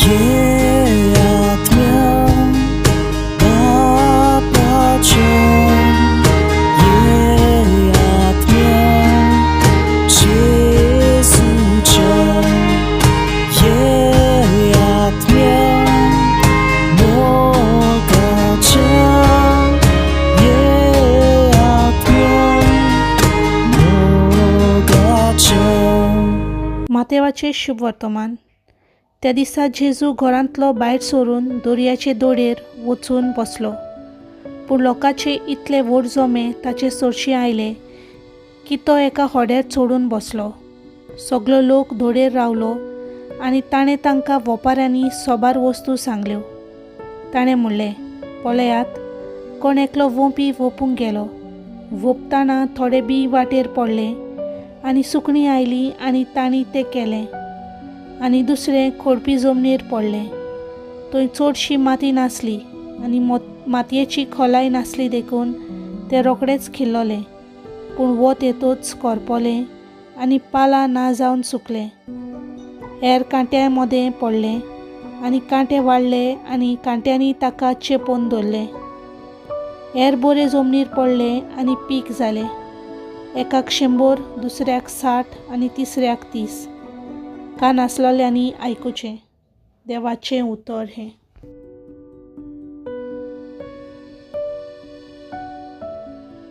ये आत्म्या बापाच्या, ये आत्म्या जेजूच्या, ये आत्म्या मोगाच्या, ये आत्म्या मोगाच्या. मातेवाचें शुभ वर्तमान. त्या दिसा जेजू घरांतलो भायर सरून दर्याचे दोडेर वचून बसलो. पूण लोकांचे इतले व्हड जमे ताचे सरशीं आयले की तो एका होड्यार चडून बसलो. सगलो लोक धोडेर रावलो आनी ताणें तांकां वोपाऱ्यांनी सोबार वस्तू सांगल्यो. ताणें म्हणलें, पळयात, कोण एकलो वोंपी वोपूंक गेलो. वोंपतना थोडें बीं वाटेर पडलें आनी सुकणीं आयलीं आनी तांणी तें केलें. आनी दुसरें खोडपी जमनीर पडलें. थंय चडशी माती नासली आनी मातयेची खोलाय नासली देखून तें रोखडेंच खिल्लोलें. पूण वत येतच करपलें आनी पालां ना जावन सुकलें. हेर कांट्या मदें पडलें आनी कांटे वाडले आनी कांट्यांनी ताका चेपोवन दवरलें. हेर बरे जमनीर पडलें आनी पीक जालें. एकाक 100, दुसऱ्याक 60 आनी तिसऱ्याक 30. कान आसलोल्यांनी आयकुचें. देवाचें उतर हें.